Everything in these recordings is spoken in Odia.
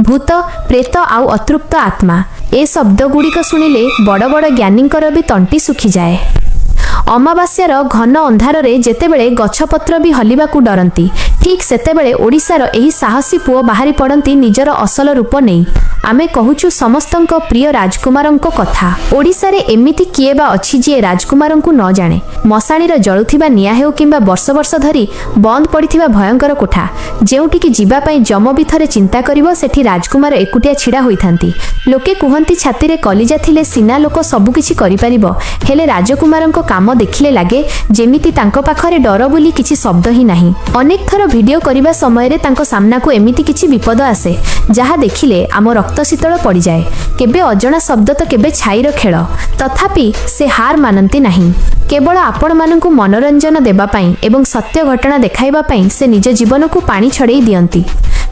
ଭୂତ, ପ୍ରେତ ଆଉ ଅତୃପ୍ତ ଆତ୍ମା, ଏ ଶବ୍ଦ ଗୁଡ଼ିକ ଶୁଣିଲେ ବଡ଼ ବଡ଼ ଜ୍ଞାନୀଙ୍କର ବି ତଣ୍ଟି ଶୁଖିଯାଏ। ଅମାବାସ୍ୟାର ଘନ ଅନ୍ଧାରରେ ଯେତେବେଳେ ଗଛପତ୍ର ବି ହଲିବାକୁ ଡରନ୍ତି, ଠିକ୍ ସେତେବେଳେ ଓଡ଼ିଶାର ଏହି ସାହସୀ ପୁଅ ବାହାରି ପଡ଼ନ୍ତି ନିଜର ଅସଲ ରୂପ ନେଇ। ଆମେ କହୁଛୁ ସମସ୍ତଙ୍କ ପ୍ରିୟ ରାଜକୁମାରଙ୍କ କଥା। ଓଡ଼ିଶାରେ ଏମିତି କିଏ ବା ଅଛି ଯିଏ ରାଜକୁମାରଙ୍କୁ ନ ଜାଣେ? ମଶାଣିର ଜଳୁଥିବା ନିଆଁ ହେଉ କିମ୍ବା ବର୍ଷ ବର୍ଷ ଧରି ବନ୍ଦ ପଡ଼ିଥିବା ଭୟଙ୍କର କୋଠା, ଯେଉଁଠିକି ଯିବା ପାଇଁ ଯମ ବି ଥରେ ଚିନ୍ତା କରିବ, ସେଠି ରାଜକୁମାର ଏକୁଟିଆ ଛିଡ଼ା ହୋଇଥାନ୍ତି। ଲୋକେ କୁହନ୍ତି, ଛାତିରେ କଲିଜା ଥିଲେ ସିନା ଲୋକ ସବୁକିଛି କରିପାରିବ। ହେଲେ ରାଜକୁମାରଙ୍କ କାମ ଦେଖିଲେ ଲାଗେ ଯେମିତି ତାଙ୍କ ପାଖରେ ଡର ବୋଲି କିଛି ଶବ୍ଦ ହିଁ ନାହିଁ। ଅନେକ ଥର ଭିଡ଼ିଓ କରିବା ସମୟରେ ତାଙ୍କ ସାମ୍ନାକୁ ଏମିତି କିଛି ବିପଦ ଆସେ, ଯାହା ଦେଖିଲେ ଆମ ରକ୍ତ ଶୀତଳ ପଡ଼ିଯାଏ। କେବେ ଅଜଣା ଶବ୍ଦ ତ କେବେ ଛାଇର ଖେଳ। ତଥାପି ସେ ହାର ମାନନ୍ତି ନାହିଁ। କେବଳ ଆପଣମାନଙ୍କୁ ମନୋରଞ୍ଜନ ଦେବା ପାଇଁ ଏବଂ ସତ୍ୟ ଘଟଣା ଦେଖାଇବା ପାଇଁ ସେ ନିଜ ଜୀବନକୁ ପାଣି ଛଡ଼େଇ ଦିଅନ୍ତି।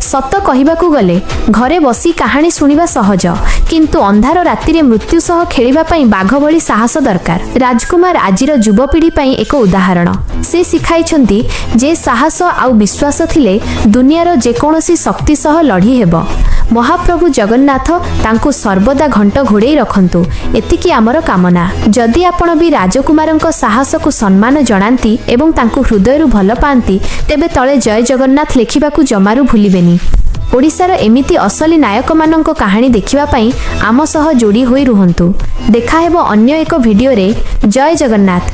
ସତ କହିବାକୁ ଗଲେ, ଘରେ ବସି କାହାଣୀ ଶୁଣିବା ସହଜ, କିନ୍ତୁ ଅନ୍ଧାର ରାତିରେ ମୃତ୍ୟୁ ସହ ଖେଳିବା ପାଇଁ ବାଘ ଭଳି ସାହସ ଦରକାର। ରାଜକୁମାର ଆଜିର ଯୁବପିଢ଼ି ପାଇଁ ଏକ ଉଦାହରଣ। ସେ ଶିଖାଇଛନ୍ତି ଯେ ସାହସ ଆଉ ବିଶ୍ୱାସ ଥିଲେ ଦୁନିଆର ଯେକୌଣସି ଶକ୍ତି ସହ ଲଢ଼ି ହେବ। ମହାପ୍ରଭୁ ଜଗନ୍ନାଥ ତାଙ୍କୁ ସର୍ବଦା ଘଣ୍ଟ ଘୋଡ଼େଇ ରଖନ୍ତୁ, ଏତିକି ଆମର କାମନା। ଯଦି ଆପଣ ବି ରାଜକୁମାରଙ୍କ ସାହସକୁ ସମ୍ମାନ ଜଣାନ୍ତି ଏବଂ ତାଙ୍କୁ ହୃଦୟରୁ ଭଲ ପାଆନ୍ତି, ତେବେ ତଳେ ଜୟ ଜଗନ୍ନାଥ ଲେଖିବାକୁ ଜମାରୁ ଭୁଲିବେନି। ଓଡ଼ିଶାର ଏମିତି ଅସଲି ନାୟକମାନଙ୍କ କାହାଣୀ ଦେଖିବା ପାଇଁ ଆମ ସହ ଯୋଡ଼ି ହୋଇ ରୁହନ୍ତୁ। ଦେଖାହେବ ଅନ୍ୟ ଏକ ଭିଡ଼ିଓରେ। ଜୟ ଜଗନ୍ନାଥ।